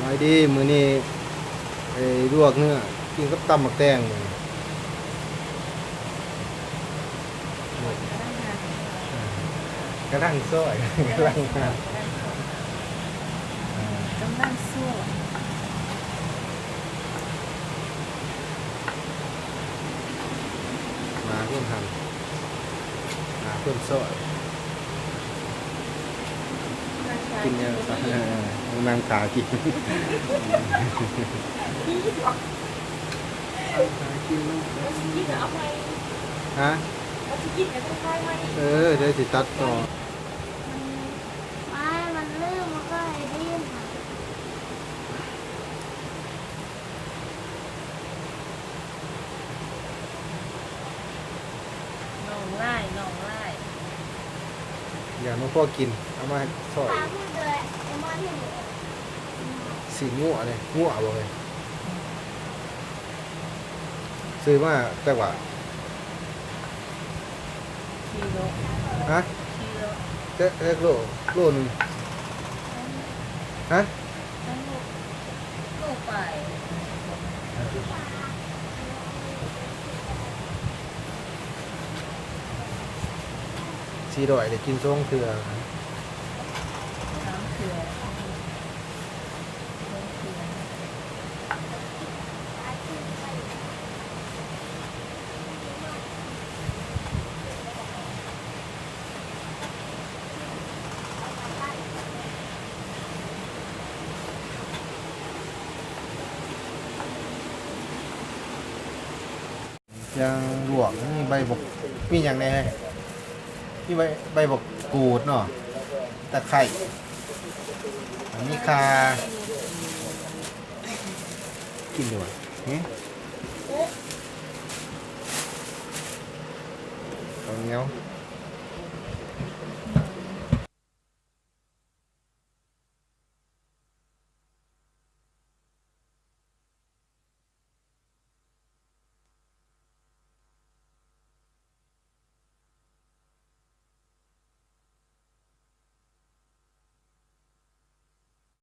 ສະບາຍດີ ມື້ນີ້ໄປລວກເນື້ອ ກິນກັບຕຳໝາກແຕງມື້ນີ້. ກຳລັງຊອຍ ກຳລັງ ກຳລັງຊອຍ. ມາເພິ່ນຫັ້ນ ມາເພິ່ນຊອຍ ກິນຫຍັງຊະ ເອີ ນັ່ງຖ້າກິນ ຮະ ເອີ ດຽວຊິຕັດຕໍ່. ມັນ ມັນເລີ່ມບໍ່ຄ່ອຍດີນະ. ໜອງຫຼາຍ ໜອງຫຼາຍ. ຢ່າມາພໍກິນ ເອົາມາໃຫ້ຊອຍ. ຊີ້ນງົວເດ້ ງົວບໍ່ເອີຍ? ຊື້ມາຈັກບາດ? ສີ່ໂລ. ຮະ? ສີ່ໂລ. ຈັກ ຈັກໂລ? ໂລໜຶ່ງ. ຮະ? ໂລປາຍ. ສີ່ຮ້ອຍ ໄດ້ກິນສອງເທື່ອ ສາມເທື່ອ. ຢ່າງລວກ ມີໃບບັກ ມີຫຍັງແດ່? ມີໃບ ໃບບັກກູດເນາະ ຕະໄຄ ມີຂ່າ ກິນດ້ວຍ ຫຶ ເຂົ້າໜຽວ.